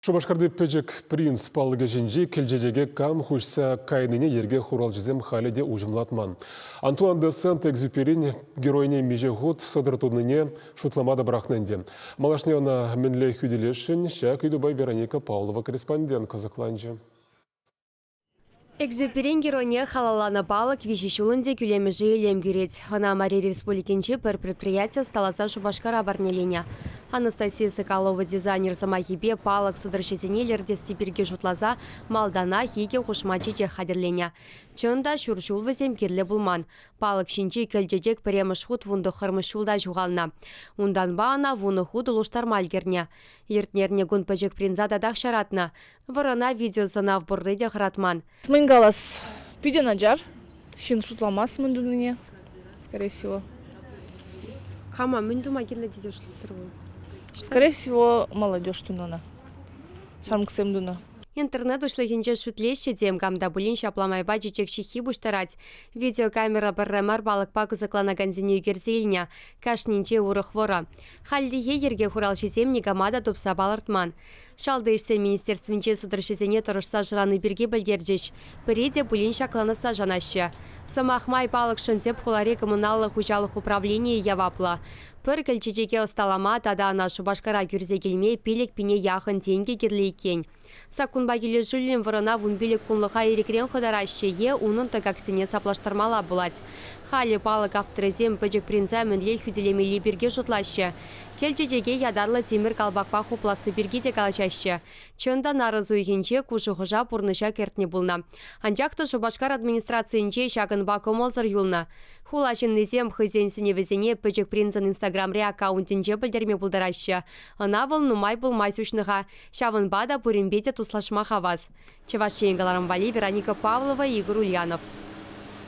Шупашкарти Пӗчӗк принц палӑкӗ ҫинчи кӗлчечеке кам хуҫса кайнине йӗрке хуралҫисем халӗ те уҫӑмлатман. Антуан де Сент-Экзюперин геройне миҫе хут сӑтӑр тунине шутлама та пӑрахнӑ ӗнтӗ. Малашне ӑна мӗнле хӳтӗлесшӗн, ҫак ыйтупа Вероника Павлова корреспондент кӑсӑкланчӗ. Экзюперин геройне халалланӑ палӑк виҫӗ ҫул ӗнтӗ кӳлемӗше илем кӳрет. Ӑна Мари Республикинчи пӗр предприяти ӑсталаса Шупашкара парнеленӗ. Анастасия Соколова дизайнер сӑмахӗпе палӑк сӑтӑрҫисене илӗртесси пирки шутласа малтанах икӗ хушма чечек хатӗрленӗ. Чӑн та, ҫур ҫул вӗсем кирлӗ пулман. Палӑк ҫинчи кӗл чечек пӗрремӗш хут вунтӑххӑрмӗш ҫулта ҫухалнӑ. Унтанпа ӑна вунӑ хут улӑштарма ӗлкӗрнӗ. Иртнӗ эрнекун пӗчӗк принца татах ҫаратнӑ. Вӑрӑна видеосӑнав пурри те хӑратман. Мӗн калас, питӗ начар. Ҫын шутламасть мӗн тунине, скорее всего. Кама мӗн тума кирлӗ тесе шутлатӑр вӑл? Скорее всего, молодежь тунӑ. Ҫамрӑксем тунӑ. Интернет уҫлӑхӗнче шӳтлеҫҫӗ те, кам та пулин ҫапла майпа чечек ҫыххи пуҫтарать. Видеокамера пӗрре мар палӑкпа кӑсӑкланакансене ӳкерсе илнӗ. Кашнинче урӑх вӑрӑ. Хальлӗхе йӗрке хуралҫисем никама та тупса палӑртман. Шалти ӗҫсен министерствинче сӑтӑрҫӑсене тӑрӑшса шырани пирки пӗлтерчӗҫ. Пӗри те пулин ҫакланасса шанаҫҫӗ. Сӑмах май, палӑкшӑн тӗп хулари коммуналлӑ хуҫалӑх управленийӗ яваплӑ. Пӗр кӗлчечеке ӑсталама тата ӑна Шупашкара кӳрсе килме 5000 яхӑн тенкӗ кирлӗ иккен. Саккунпа килӗшӳллӗн вӑрӑна 15 кунлӑха ирӗкрен хӑтараҫҫӗ е унӑн тӑкаксене саплаштармалла пулать. Халӗ палӑк авторӗсем пӗчӗк принца мӗнле хӳтӗлемелли пирки шутлаҫҫӗ. Кӗл чечеке ятарлӑ тимӗр калпакпа хупласси пирки те калаҫаҫҫӗ. Чӑн та, нарӑс уйӑхӗнче ку шухӑша пурнӑҫа кӗртнӗ пулнӑ. Анчах та Шупашкар администрацийӗнче ҫакӑнпа кӑмӑлсӑр юлнӑ. Хула ҫыннисем хӑйсен сӗнӗвӗсене пӗчӗк принцӑн Инстаграмри аккаунтӗнче пӗлтерме пултараҫҫӗ. Ӑна вӑл нумай пулмасть уҫнӑ-ха. Ҫавӑнпа та пуринпе те туслашма хавас. Чӑваш Ен кӑларӑм валли Вероника Павлова, Игорь Ульянов.